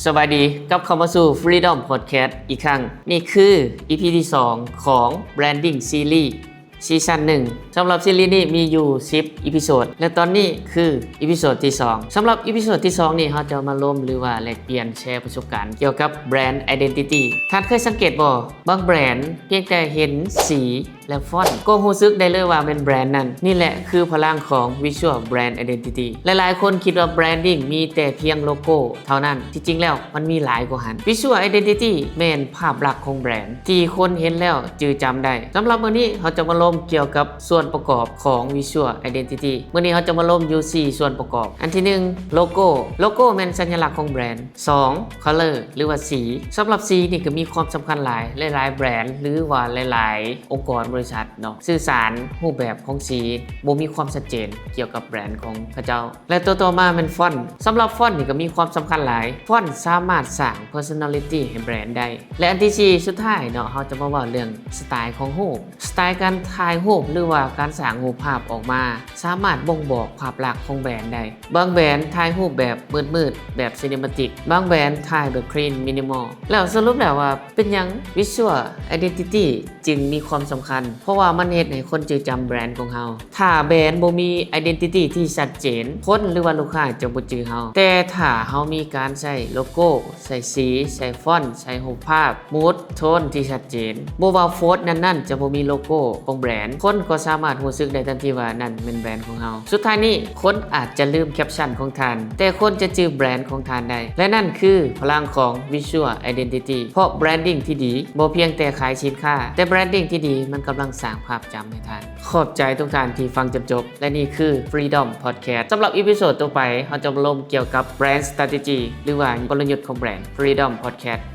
ສະບາຍດີ ກັບເຂົ້າມາສູ່ Freedom Podcast ອີກຄັ້ງ. ນີ້ຄື ອີພີ ທີສອງ ຂອງ Branding Series ຊີຊັນໜຶ່ງ. ສຳລັບຊີຣີນີ້ມີຢູ່ສິບອີພີໂຊດ ແລະ ຕອນນີ້ຄືອີພີໂຊດທີສອງ. ສຳລັບອີພີໂຊດທີສອງນີ້ ເຮົາຈະມາລົມ ຫຼືວ່າແລກປ່ຽນແຊປະສົບການກ່ຽວກັບ Brand Identity. ທ່ານເຄີຍສັງເກດບໍ່? ບາງແບຣນພຽງແຕ່ເຫັນສີ ແລະ ຟອນ ກໍຮູ້ສຶກໄດ້ເລີຍວ່າແມ່ນແບຣນນັ້ນ. ນີ້ແຫຼະຄືພະລັງຂອງ Visual Brand Identity. ຫຼາຍໆຄົນຄິດວ່າ branding ມີແຕ່ພຽງໂລໂກ້ເທົ່ານັ້ນ. ທີ່ຈິງແລ້ວມັນມີຫຼາຍກວ່າຫັ້ນ. Visual Identity ແມ່ນພາບລັກຂອງແບຣນ ທີ່ຄົນເຫັນແລ້ວຈື່ຈຳໄດ້. ສຳລັບມື້ນີ້ເຮົາຈະມາລົມກ່ຽວກັບສ່ວນປະກອບຂອງ Visual Identity. ມື້ນີ້ເຮົາຈະມາລົມຢູ່ສີ່ສ່ວນປະກອບ. ອັນທີໜຶ່ງ ໂລໂກ້. ໂລໂກ້ແມ່ນສັນຍະລັກຂອງແບຣນ. ສອງ color ຫຼືວ່າສີ. ສຳລັບສີນີ້ກໍມີຄວາມສຳຄັນຫຼາຍ. ຫຼາຍໆແບຣນ ຫຼືວ່າຫຼາຍໆອົງກອນບໍລິສັດເນາະ ສື່ສານຮູບແບບຂອງສີ ບໍ່ມີຄວາມຊັດເຈນກ່ຽວກັບແບຣນຂອງເຂົາເຈົ້າ. ແລະ ຕົວຕໍ່ມາແມ່ນຟອນ. ສຳລັບຟອນນີ້ກໍມີຄວາມສຳຄັນຫຼາຍ. ຟອນສາມາດສ້າງ personality ໃຫ້ແບຣນໄດ້. ແລະ ອັນທີສີ່ ສຸດທ້າຍເນາະ ເຮົາຈະມາເວົ້າເລື່ອງສະໄຕລ໌ຂອງຮູບ. ສະໄຕລ໌ການຖ່າຍຮູບ ຫຼືວ່າການສ້າງຮູບພາບອອກມາ ສາມາດບົ່ງບອກພາບລັກຂອງແບຣນໄດ້. ບາງແບຣນຖ່າຍຮູບແບບມືດໆ ແບບ cinematic. ບາງແບຣນຖ່າຍແບບ clean minimal. ແລ້ວສະຫຼຸບແລ້ວວ່າເປັນຫຍັງ Visual Identity ຈຶ່ງມີຄວາມສຳຄັນ? ເພາະວ່າມັນເຮັດໃຫ້ຄົນຈື່ຈຳແບຣນຂອງເຮົາ. ຖ້າແບຣນບໍ່ມີ identity ທີ່ຊັດເຈນ, ຄົນ ຫຼືວ່າລູກຄ້າຈະບໍ່ຈື່ເຮົາ. ແຕ່ຖ້າເຮົາມີການໃຊ້ໂລໂກ້, ໃຊ້ສີ, ໃຊ້ຟອນ, ໃຊ້ຮູບພາບ, mood, tone ທີ່ຊັດເຈນ, ບໍ່ວ່າໂຟດນັ້ນໆຈະບໍ່ມີໂລໂກ້ຂອງແບຣນ, ຄົນກໍສາມາດຮູ້ສຶກໄດ້ທັນທີວ່ານັ້ນແມ່ນແບຣນຂອງເຮົາ. ສຸດທ້າຍນີ້, ຄົນອາດຈະລືມ caption ຂອງທ່ານ, ແຕ່ຄົນຈະຈື່ແບຣນຂອງທ່ານໄດ້. ແລະ ນັ້ນຄືພະລັງຂອງ Visual Identity. ເພາະ branding ທີ່ດີບໍ່ພຽງແຕ່ຂາຍສິນຄ້າ, ແຕ່ branding ທີ່ດີມັນກຳລັງສ້າງພາບຈຳໃຫ້ທ່ານ. ຂອບໃຈທຸກທ່ານທີ່ຟັງຈົນຈົບ ແລະ ນີ້ຄື Freedom Podcast. ສຳລັບອີພີໂຊດຕໍ່ໄປ ເຮົາຈະມາລົມກ່ຽວກັບ Brand Strategy ຫຼືວ່າກົນລະຍຸດຂອງແບຣນ. Freedom Podcast.